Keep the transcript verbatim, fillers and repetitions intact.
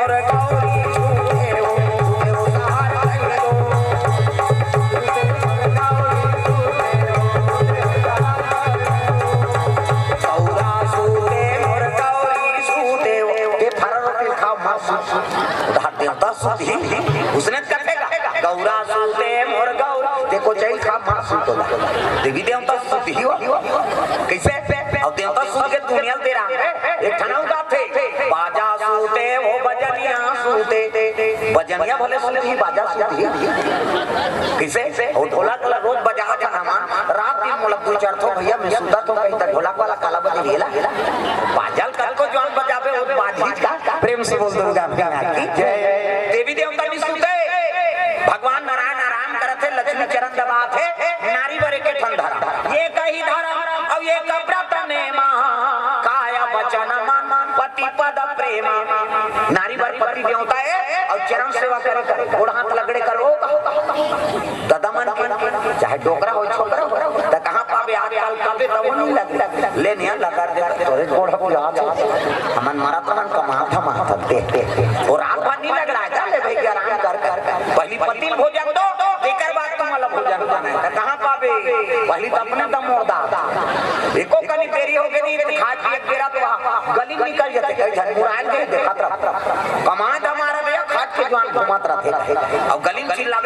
गौरा सूते मोर गौरी सूते, ये फरर होके खाओ, मत सूत। उधार देवता सूत ही, उसने कथे का? गौरा सूते मोर गौरा, देखो, चाही खा, मत सूत होला। देवी देवता सूत ही हो। कैसे? अब देवता सूत के दुनिया दे रहा है। एक ठना उगाथे, बाजा सूते वो बजनिया सूते। बजनिया भले सूत ही, बाजा सूत ही। कैसे? वो ढोलक वाला रोज बजा था ना, रात दिन मोला दू चार ठो, "भैया, मैं सुता तो कहीं तक ढोलक वाला काला बजे गेला।" बाजा ल कतको जवान बजाबे, वो बाजी का। प्रेम से बोल दुर्गा मैया की जय। देवी देवता नहीं सुते, भगवान नारायण आराम करत हे, लक्ष्मी चरण दबात हे, नारी बर एक ठन धरम, ये कही धरम, अब ये कपड़ा तने महा, काया वचन मन पति पद प्रेम। नारी बर पति देवता हे, और चरण सेवा करे कर, गोड़ हाथ लगड़े करो। ददा मन के, चाहे डोकरा हो, छोकरा हो, त कहाँ पाबे? आजकल कबे तब नहीं लग, ले निया लगा दे, तोरे गोड़ हो जा। हमन मरत मन कमा धमा दे। वो रात भर नहीं लग रहा है, जा ले भाई, आराम कर, कर, कर। पहली पति ल भोजन दो, तेकर बाद तुम अलग भोजन पाना है। त कहाँ पाबे? पहली तो अपने दम मोड़ दा। एको कनी देरी हो गई, तो खा के एक बेरा तो वहाँ गली में निकल जाते, कहीं झन मुरान के देखत रह। कमा धमा रहे भैया, खा के जवान घूमत रहते। अब गली में चिल्ला